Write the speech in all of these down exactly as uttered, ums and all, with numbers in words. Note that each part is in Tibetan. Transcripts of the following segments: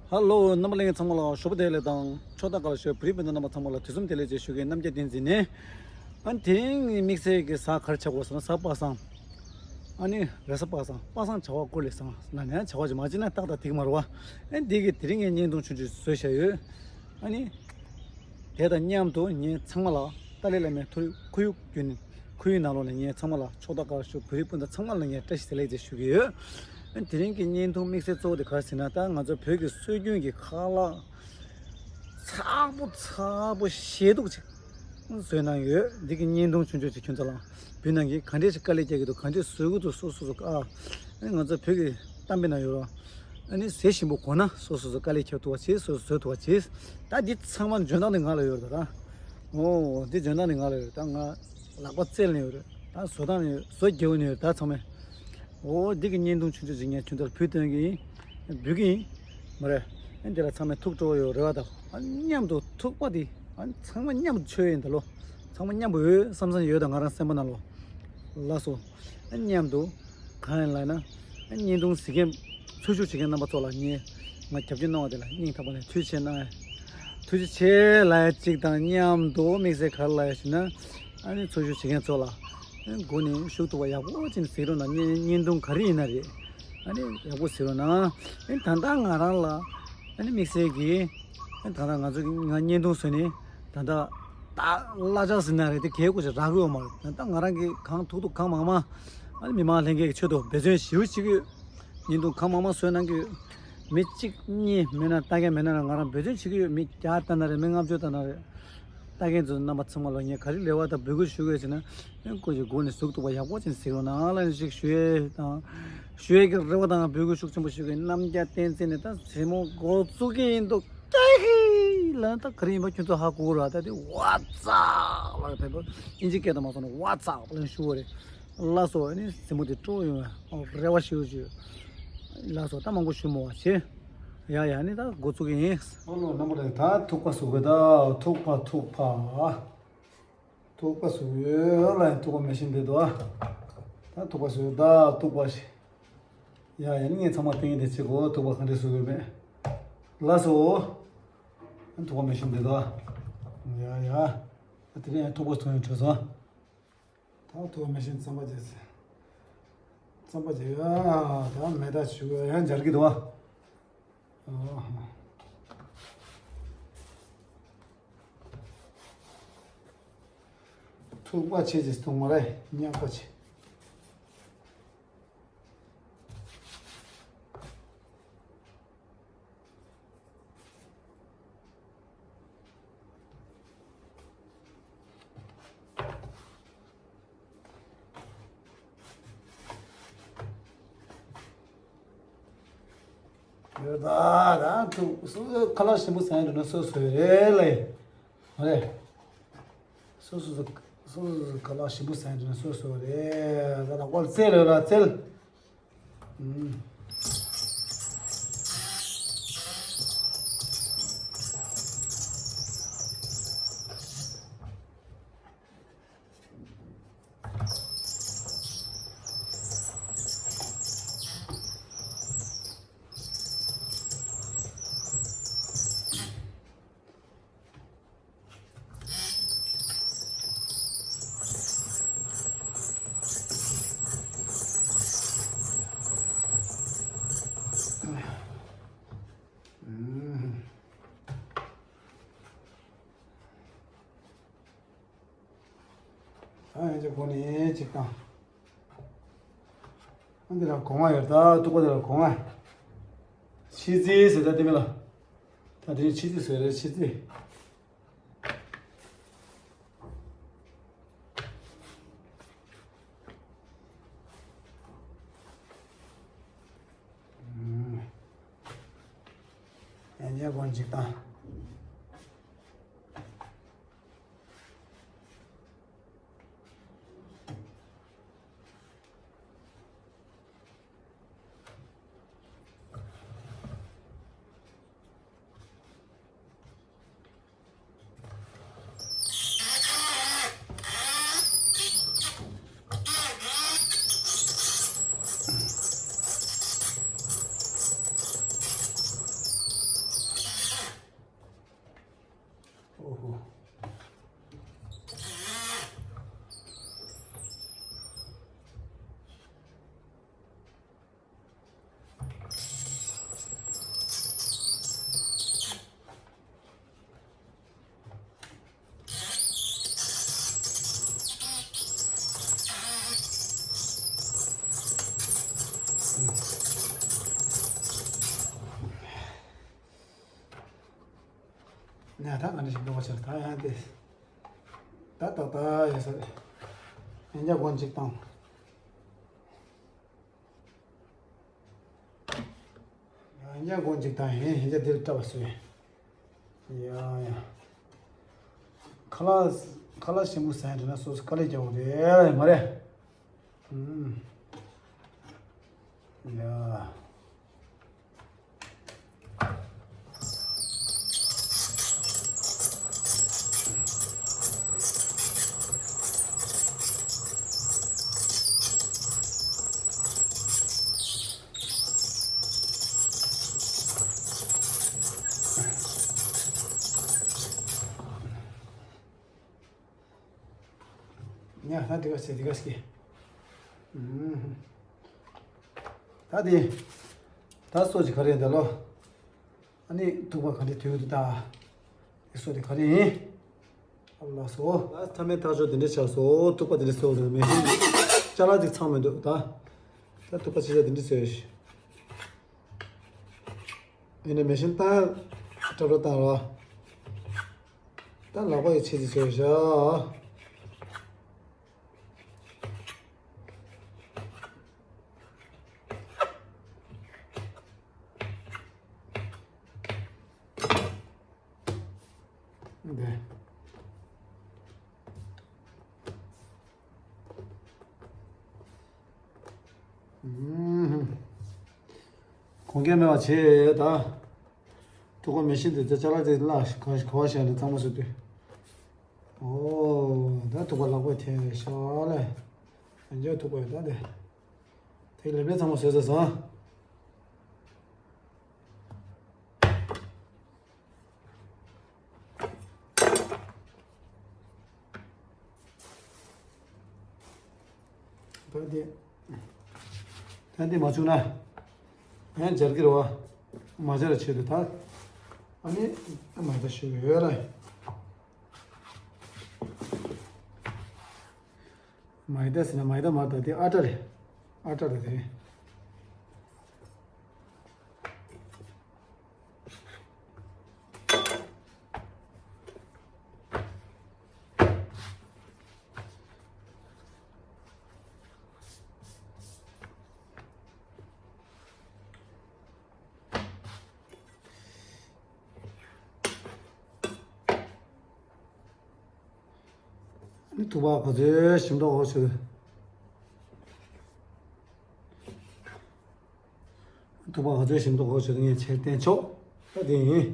ཧ་ལོ། རྣམ་པ་ལྷན་རྒྱས་ཚང་མ་ལ་ཞོགས་པ་བདེ་ལེགས་དང་ཕྱོགས་མཐའ་ཁག་ལ་བཞུགས་བོད་རིགས་སྤུན་ཟླ་རྣམ་པ་ཚང་མ་ལ་དུས་གསུམ་བདེ་ལེགས་ཅེས་ཞུ་གི། རྣམ་རྒྱལ་བསྟན་འཛིན་ནས། ཨ་ནི་དེ་རིང་གི་དམིགས་བསལ་གྱི་གཟའ་ག་རེ་ཆགས་ཀྱི་ཡོད་ཟེར་ན་གཟའ་པ་སངས། ཨ་ནི་རེས་གཟའ་པ་སངས། པ་སངས་བྱ་བ་ཀུན་ལས་བཟང་ལབ་ནས་བྱ་བ་ཅིག་མ་བྱས་ན་ཏག་ཏག་འགྲིག་གི་མ་རེད་བ། ཨ་ནི་འདི་གི་དེ་རིང་ངས་བརྙན་ཐུང་ཆུང་ཆུང་བཟོས་བཞག་ཡོད། ཨ་ནི་དེ་དང་མཉམ་དུ་ངས་ཚང་མ་ལ་ཏཱ་ལའི་བླ་མའི་ཐུགས་ཁོར་ཡུག་བརྒྱུད་ནས། ཁོར་ཡུག་ནང་ལོགས་ནས་ངས་ཚང་མ་ལ་ཕྱོགས་མཐའ་ཁག་ལ་བཞུགས་བོད་རིགས་སྤུན་ཟླ་ཚང་མ་ལ་ངས་བཀྲ་ཤིས་བདེ་ལེགས་ཅེས་ཞུ་གི་ཡོད། ཨ་ནི་དེ་རིང་གི་བརྙན་ཐུང་དམིགས་བསལ་གཙོ་བོ་དེ་ག་རེ་ཟེར་ན། ད་ང་ཚོ་བོད་ཀྱི་སྲོལ་རྒྱུན་གྱི་ཁ་ལག་ཚགས་པོ་ཚགས་པོ་ཞེ་སྡུག་ཅིག་བཟོས་གནང་ཡོད། འདི་གི་བརྙན་ཐུང་ཆུང་ཆུང་ཅིག་ཁྱོད་ཚོ་ལ་འབུལ་གནང་གི། ག་འདྲས་ཞིག་དཀའ་ལས་རྒྱག་གི་འདུག་ག་འདྲས་བཟོ་གི་འདུག་སོ་སོ་སོ། ཨ་ནི་ང་ཚོ་བོད་ཀྱི་གཏམ་དཔེ་ནང་ཡོད་ར། ཨ་ནི་ཟས་ཞིམ་པོ་གོ་ན་སོ་སོ་སོ་དཀའ་ལས་རྒྱག་ཐུབ་པ་བྱེད། སོ་སོ་བཟོ་ཐུབ་པ་བྱེད། ད་འདི་ཚང་མ་འཇོན་ཐང་དེ་ང་ལ་ཡོད་རེད་ད། ཨོ་འདི་འཇོན་ཐང་དེ་ང་ལ་ཡོད་རེད་ད། ང་ལག་པ་རྩལ་ནས་ཡོད་རེད་ད། བཟོ་སྟངས་ནས་ཡོད། བཟོ་རྒྱུ་ནས་ཡོད་རེད་ད་ཚང་མས། ཨོ་འདི་གི་བརྙན་ཐུང་ཆུང་ཆུང་ཅིག་ངས་ཁྱོད་ཚོར་ཕུལ་སྟོན་གི་ཡིན། འབུལ་གི་ཡིན། མ་རེད། ཨ་འདི་ལ་ཚང་མས་ཐུགས་སྤྲོ་བོ་ཡོད་རེ་བ་དང་། ཨ་མཉམ་དུ་ཐུག་པ་དེ། ཨ་ཚང་མ་མཉམ་དུ་མཆོད་ཡིན་ད་ལོ། ཚང་མ་མཉམ་པོ་ཡོད་བསམ་བསམ་ཡོད་ད་ང་རང་སེམས་པ་ནང་ལོ། ལགས་སོ། ཨ་མཉམ་དུ་གང་ཡིན་ལབ་ན། ཨ་བརྙན་ཐུང་གཟིགས་མཁན་ཚོན་ཞུགས་བྱེད་མཁན་རྣམ་པ་ཚོ་ལ་ངས་ང་རྒྱབ་སྐྱོར་གནང་བ་དེ་ལ་སྙིང་ཐག་པ་ནས་ཐུགས་རྗེ་ཆེ་གནང་། ཐུགས་རྗེ་ཆེ་ལབ་ཡ་གཅིག་དང་། མཉམ་དུ་དམིགས་བསལ་ག་རེ་ལབ་ཡ་ཞུ་ན། ཨ་ནི་ཚོན་ཞུགས་བྱེད་མཁན་ཚོ་ལ་ཨ་ནི་མགོ་ནས་གཞུག་ཐུབ་པ་ཡག་པོ་ཅིག་གཟིགས་རོགས་གནང་། བརྙན་བརྙན་ཐུང་ག་རེ་ཡིན་ན་རེད། ཨ་ནི་ཡག་པོ་གཟིགས་རོགས་གནང་། ཨ་ནི་ད་ལྟ་ང་རང་ལ་ཨ་ནི་དམིགས་བསལ་གྱི་ཨ་ནི་ད་ལྟ་ང་ཚོ་གི་ང་བརྙན་ཐུང་བཟོས་ནས་ད་ལྟ་ད་གླ་ཆ་ཟིན་ན་རེད་དེ་གས་སྐོར་ཞིག་རག་གི་ཡོད་མ་རེད། ད་ལྟ་ང་རང་གི་གང་ཐུབ་ཐུབ་གང་མང་མང་ཨ་ནི་མི་མང་ལྷན་རྒྱས་ཀྱི་ཆེད་དུ་འབད་བརྩོན་ཞེ་པོ་བྱེད་ཀྱི་ཡོད། བརྙན་ཐུང་གང་མང་མང་བཟོས་གནང་གི་ཡོད། མི་གཅིག་གཉིས་མེད་ན་ལྟ་མཁན་མེད་ན་ར་ང་རང་འབད་བརྩོན་བྱེད་ཀྱི་ཡོད། མི་བརྒྱ་ལྟ་ན་རེད། མི་ལྔ་བཅུ་ལྟ་ན་རེད། ལྟ་མཁན་ཚོ་རྣམ་པ་ཚང་མ་ལ་ངས་ག་རེ་རེ་བ་དང་འབོད་སྐུལ་ཞུ་དགོས་ཟེར་ན། ཨེ་སྐུ་མཁྱེན་མགོ་ནས་གཟུགས་ཐུབ་པ་ཡག་པོ་ཅིག་གཟིགས་རོགས་གནང་ལབ་ནས་ཞིག་ཞུ་ཡས་དང་། ཞུ་ཡས་ཀྱི་རེ་བ་དང་འབོད་སྐུལ་ཤུགས་ཆེན་པོ་ཞུ་གི། རྣམ་རྒྱལ་བསྟན་འཛིན་ནས་ད་མཚན་མོ་འགོ་བཙུགས་ཀྱི་ཡིན་འདུག་ཀྱེ་ཧི་ལབ་ན་ད་ག་རེ་ཡིན་པ་ཁྱོད་ཚོ་ཧ་གོ་ར། ད་དེ་ཝ་ཙ་ལབ་བས་པ་ཨིན་ཇི་སྐད་དུ་མ་སོང་ན་ཝ་ཙ་ལབ་ནས་ཞུ་བ་རེད། ལགས་སོ། ཨ་ནི་མཚན་མོ་དེ་སྤྲོ་ཡོང་བའི་རེ་བ་ཞུ་ཞུ། ལགས་སོ། ད་མང་པོ་ཞུ་མོ་བ་བྱེད། ཡ་ཡ་ནི་ད་འགོ་བཙུགས་ཀྱི་ཡིན། ཨོ་ལོ་རྣམ་པ་ལ་ད་ཐུག་པ་བཟོ་དགོས། ད་ཐུག་པ་ཐུག་པ། ཐུག་པ་བཟོ་ཡོད་ལ་ཡང་ཐུག་པ་མེ་ཤིན་དེ་དོ། ད་ཐུག་པ་བཟོ་ཡོད། ད་ཐུག་པ་ཞིག་ཡ་ཡ་ནི་ངས་ཚང་མ་སྟེང་དེ་ཅིག་གོ། ཐུག་པ་ག་འདྲས་བཟོ་དགོས་མེད། ལགས་སོ། ཐུག་པ་མེ་ཤིན་དེ་དོ། ཡ་ཡ། དེ་རིང་ཐུག་པ་ཐུག་ཡོང་བྲོས་སོང་། ད་ཐུག་པ་མེ་ཤིན་རྩམ་པ་བརྗེས། རྩམ་པ་བརྗེས་ཡ། ད་མེ་ད་ཆུ་ཡང་འབྱར་གི་འདུག་ཨ། ཐུག་པ་ཆེ་ཆེ་ཐུག་མ་རེད། ཉག་པ་ཆེ། ཡོད་ད། ད་ཐུག་སོ་སོ་ཁ་ལག་ཞིམ་པོ་ཟ་ཡ་འདྲ་ན་སོ་སོ་རེད་ལེ། མ་རེད། སོ་སོ་སོ་སོ་སོ་ཁ་ལག་ཞིམ་པོ་ཟ་ཡ་འདྲ་ན་སོ་སོ་རེད། ད་ལག་པར་རྩལ་ཡོད་ལ་རྩལ། ཨ་ཡང་ཅིག་གོ་ནས་ཅིག་བཏང་། ཨ་འདི་ལ་གོང་བ་ཡོད་ད། ཐུག་པ་འདི་ལ་གོང་བ། ཕྱི་རྩིས་ཟེར་ད་དེ་མིན་ལ། ད་དེ་ཕྱི་རྩིས་ཟེར་རེད་ཕྱི་རྩིས། ཡང་ཉེ་གོང་ཅིག་བཏང་། ཨོ་ཧོ། ནས་ད་ག་འདྲ་ཞིག་འདུག་བ་ཆགས། ད་ཡང་དེ་ད་ཏག་ཏག་ཡོད་ས་རེད། ཡང་བསྐྱར་སྒོ་གཅིག་བཏང་། ཡང་སྒོ་གཅིག་བཏང་། ཡིན་ཡང་འདིར་སྐྲ་བ་བཟོས། ཡ་ཡ། ཁ་ལག་ཁ་ལག་ཞིམ་པོ་ཟ་ཡ་འདྲ་ན་སོ་སོ་དཀའ་ལས་རྒྱག་དགོས་རེད་མ་རེད། ཨུམ། ཡ། ཉ་ད་འདི་ག་སེ་འདི་ག་སེ། ཨུམ། ད་འདི་ད་སོ་ཅི་ག་རེ་འདི་ལོ། ཨ་ནི་ཐུག་པ་ག་འདྲ་དུས་འདི་ད། འདི་སོ་འདི་ག་རེ་ཡིན། ཨ་ལགས་སོ། ད་མཐའ་མའི་ཐག་གཅོད་འདི་འདྲ་བྱས་སོ། ཐུག་པ་འདི་འདྲ་སོ་འདི་མེ་ཤིན་ཅ་ལག་ཅིག་ཚང་མི་འདུག་ད། ད་ཐུག་པ་ཅི་ཆ་འདི་འདྲ་སོ་ཡོད་ཤི། ཡིན་ནའི་མེ་ཤིན་ད་ཀྲབ་ཀྲབ་བཏང་རོགས། ད་ལག་པ་ཡི་ཆེད་དུ་བྱས་བཞག་འདི། ཨུམ། གོང་གལ་མེད་པ་བྱས་ད། ཐུག་པ་མེ་ཤིན་དེ་ཚོ་ཅ་ལག་དེ་ལ་ག་ག་བ་བཞག་ནས་གཙང་མ་བཟོ་དུས། ཨོ། ད་ཐུག་པ་ལག་པས་འཐེན་རེ་ཤག་ལས། ཡང་བསྐྱར་ཐུག་པ་ཡོད་ད་དེ། དེ་ལེབ་ལེབ་ཚང་མ་བཟོས་ཚར་སོང་། ད་འདི། ད་འདི་མ་བྱུང་ན། ཡང་སྦྱར་གི་རེད་བ། མ་སྦྱར་བའི་ཆེད་དུ་ད། ཨ་ནི། མ་ད་ཞུ་ཡོད་ལ། མ་ཡི་ད་ཟེར་ན་མ་ཡི་ད་མ་རེད་ད། དེ་ཨ་ཊ་རེད། ཨ་ཊ་རེད་དེ། ཨ་ནི་ཐུག་པ་ག་ཚོད་ཞིམ་མདོག་ཁ་པོ་བྱུང་། ཐུག་པ་ག་ཚོད་ཞིམ་མདོག་ཁ་པོ་བྱུང་ངས་ཕྱིར་བསྟན་ཆོག་ད་དེ་ཡིན།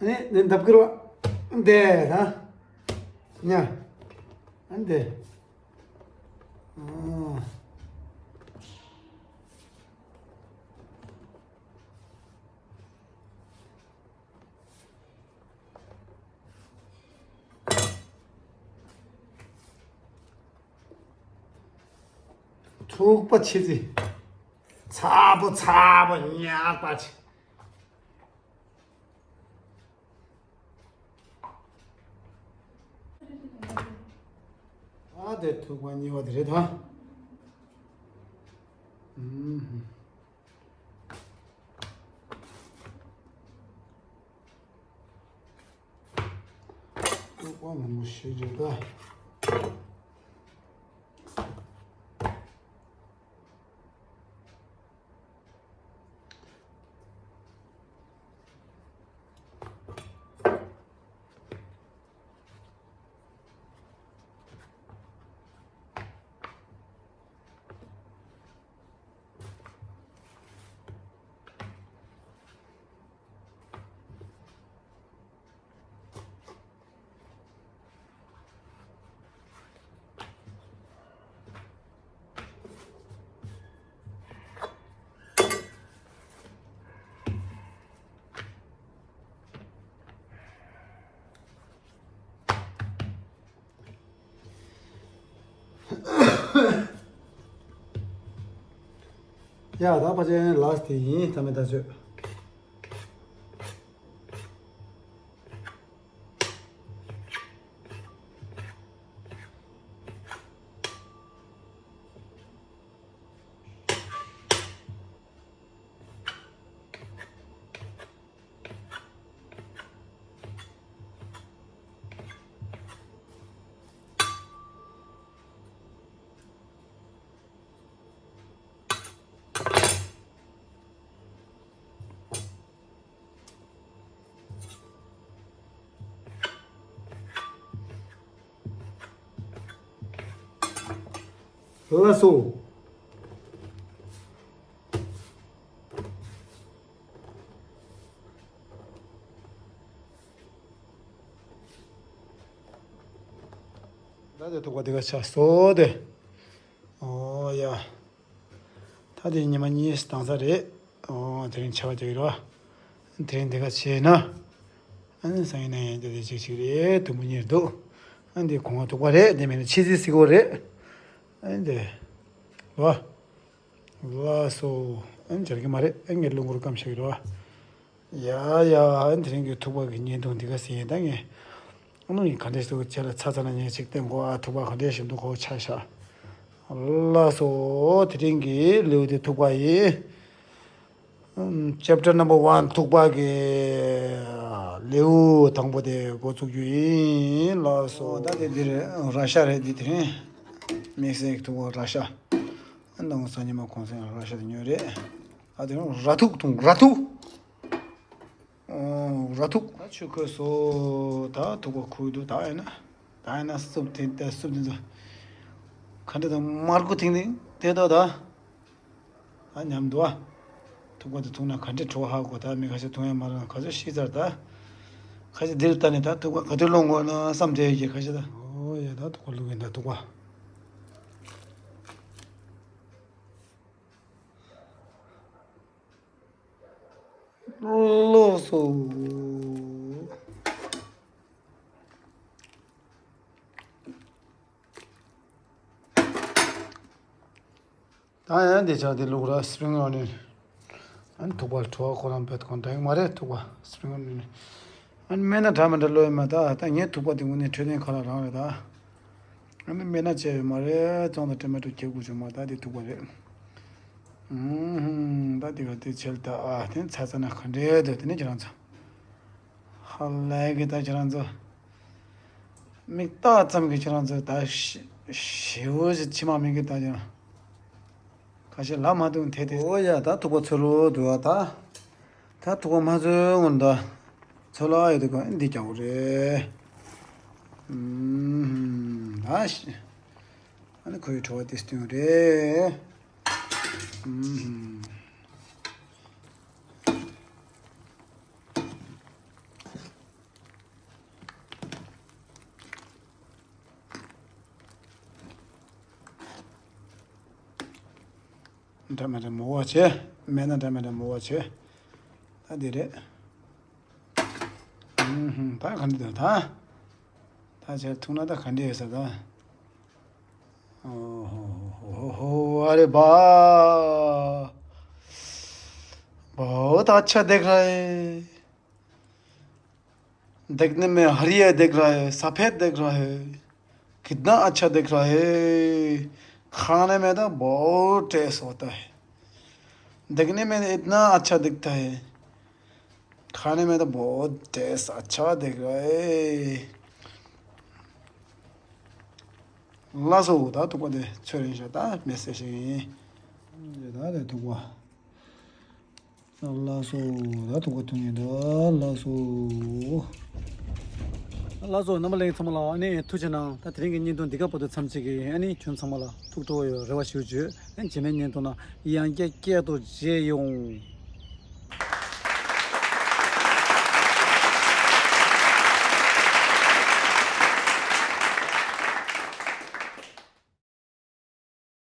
ཨེ་ནི་འདབ་ཀིར་བ་འདེ་ད་ཉ་ཨ་འདེ། ཨ། ཐུག་པ་ཆེ་ཙི། ཚ་པོ་ཚ་པོ་ཉག་པ་ཆེ། ཨ་དེ་ཐུག་པ་གཉིས་པ་དེ་རེད་ད། ཨུམ། ཐུག་པ་མང་པོ་ཞིག་རེད་ད། ཡ་ད་ཕལ་ཆེར་ལ་སི་ཊི་དེ་ཡིན་ད་མེད་ད་ཚོད། ལགས་སོ། ད་དེ་ཐུག་པ་དེ་ག་ཆགས་སོ་དེ། ཨོ་ཡ། ད་དེ་ཉི་མ་གཉིས་བཏང་ས་རེད། ཨོ་དེ་རིང་ཆར་པ་རྒྱག་གི་རེད་བ། དེ་རིང་དེ་ག་བྱས་ན། ཨ་ནི་སང་ཉིན་ནས་ཡང་དེ་དེ་ཅིག་ཅིག་རེད་དུམ་བུ་གཉིས་འདུག་ཨ་འདི་གོང་མ་ཐུག་པ་རེད་དེ་མིན་ན་ཕྱི་ཚེས་སི་གོ་རེད། ཨ་འདི། བ། ལགས་སོ། ཨ་ནི་འབྱར་གི་མ་རེད་ཨ་ངས་རླུང་འཁོར་སྐམ་ཤག་གི་རེད་བ། ཡ་ཡ། ཨ་ནི་དེ་རིང་གི་ཐུག་པ་གི་བརྙན་ཐུང་འདི་ག་ཟེར་ཡིན་ད་ངས། ཨ་ནི་ག་འདྲས་ཞིག་བྱས་ལ་ཚ་ཚ་ན་ཉེ་ཅིག་བསྟན་གོ་ཨ་ཐུག་པ་ག་འདྲས་ཞིག་འདུག་གོ་ཆ་ཤ། ལགས་སོ། དེ་རིང་གི་ལེའུ་དེ་ཐུག་པ་ཡིན། ཨམ། Chapter number one ཐུག་པ་གི་ལེའུ་དང་པོ་དེ་འགོ་ཚུགས་རྒྱུ་ཡིན་ལགས་སོ། ད་དེ་འདིར་ར་ཤ་རེད་འདི་དེ་རིང་། དམིགས་བསལ་གྱི་ཐུག་པ་ར་ཤ། ཨ་ནི་ང་ཚོ་ཉི་མ་གུང་སེང་ར་ཤ་དེ་ཉོས་རེད། ཨ་དེ་རིང་ར་ཐུག་འཐུང་ར་ཐུག་ཨོ། ར་ཐུག་ད་ཆུ་ཁོལ་སོ། ད་ཐུག་པ་ཁུག་འདུག་ད་ཡིན་ན། ད་ཡིན་ན་སུབ་དེ་ད་སུབ་དེ་ཚོ། ག་འདྲ་དང་མར་ཁུ་ཐིང་ཐིང་དེ་ད་ད། ད་ཉམས་འདུག་ཨ། ཐུག་པ་དེ་འཐུང་ན་ག་འདྲ་བྲོ་བ་ཧ་གོ་ད་མི་ཁ་ཤས་འཐུང་ཡ་མ་རེད་ག་ཚོད་ཤི་ཚར་ད། ཁ་ཤས་འདིར་ལྟ་ནས་ད་ཐུག་པ་ག་དུས་ལོང་དགོས་ན་བསམ་བསྡད་ཡོད་ཀྱི་ཁ་ཤས་ད། ཨོ་ཡ་ད་ཐུག་པ་བླུག་གིན་ད་ཐུག་པ། ལགས་སོ། ད་ཡང་འདི་ཆ་འདི་བླུག་ར་spring onion། ཨ་ནི་ཐུག་པ་བྲོ་བ་ཁོ་རང་བེད་ཁོང་འདྲ་མ་རེད་ཐུག་པ་spring onion། ཨ་ནི་སྨན་སྣ་འདྲ་མི་འདྲ་ལོས་མ་ད་ད་ངས་ཐུག་པ་འདི་དངོས་གནས་འཕྲོད་བསྟེན་ཁ་ལག་རང་རེད་ད། ཨ་ནི་སྨན་སྣ་བྱས་ཡོད་མ་རེད་ཙང་ད་tomato ཁྱེར་དགོས་བྱུང་མ་ད་འདི་ཐུག་པ་རེད། ཨུམ་ད་འདི་ག་དེ་བྱེད་ད་ཨ་དེ་ཚ་ཚ་ན་ག་འདྲའི་འདུག་དེ་ནི་ཁྱེད་རང་ཚོ། ཧ་ལས་གི་ད་ཁྱེད་རང་ཚོ། མིག་ལྟ་ཙམ་གྱིས་ཁྱེད་རང་ཚོ་ད་ཞི་ཞི་བོ་ཞིག་མཆི་མ་མིག་གིས་ལྟ་ཀྱང་། ཁ་ཤས་ལབ་མ་འདུག་དེ་དེ། ཨོ་ཡ་ད་ཐུག་པ་ཚོད་ལོ་འདུག་ཨ་ད། ད་ཐུག་པ་མ་ཚོད་སྔོན་ད། ཚོད་ལ་ཡོད་དུས་ག་འདི་རྒྱག་དགོས་རེད། ཨུམ་ད་ཤི། ཨ་ནི་ཁོའི་བྲོ་བ་དེ་སྟོན་རེད། ཨུམ། འདྲ་མི་འདྲ་མོ་བ་བྱས། མེད་ན་འདྲ་མི་འདྲ་མོ་བ་བྱས། ད་འདི་རེད། ཨུམ་ཧུམ་ད་ག་འདྲ་འདུག་ད། ད་བྱས་ཐུག་ན་ད་ག་འདྲ་ཡོད་ས་ད། ཨོ་ཧོ་ཧོ་ཧོ་ཧོ་ཨ་རེ་བ། बहुत अच्छा दिख रहा है। देखने में हरिया दिख रहा है, सफेद दिख रहा है, कितना अच्छा दिख रहा है। खाने में तो बहुत टेस्ट होता है। देखने में इतना अच्छा दिखता है, खाने में तो बहुत टेस्ट अच्छा दिख रहा है। ལགས་སོ། ད་ཐུག་པ་དེ་ཚོད་རིང་ཤག་ད་མེད་ཟེར་ཞིག་ཡིན། ད་དེ་ཐུག་པ། ལགས་སོ། ད་ཐུག་པ་འཐུང་ཡིན་ད་ལགས་སོ། ལགས་སོ་རྣམ་པ་ལྷན་རྒྱས་ཚང་མ་ལ་ཨ་ནི་ཐུགས་རྗེ་གནང་ད་དེ་རིང་གི་བརྙན་ཐུང་འདི་ག་བར་དུ་མཚམས་གཅིག་གི་ཨ་ནི་ཁྱོད་ཚང་མ་ལ་ཐུགས་སྤྲོ་བའི་རེ་བ་ཞུ་བརྗོད་ཨ་ནི་རྗེས་མའི་བརྙན་ཐུང་ན་ཡང་བསྐྱར་བསྐྱར་དུ་མཇལ་ཡོང་།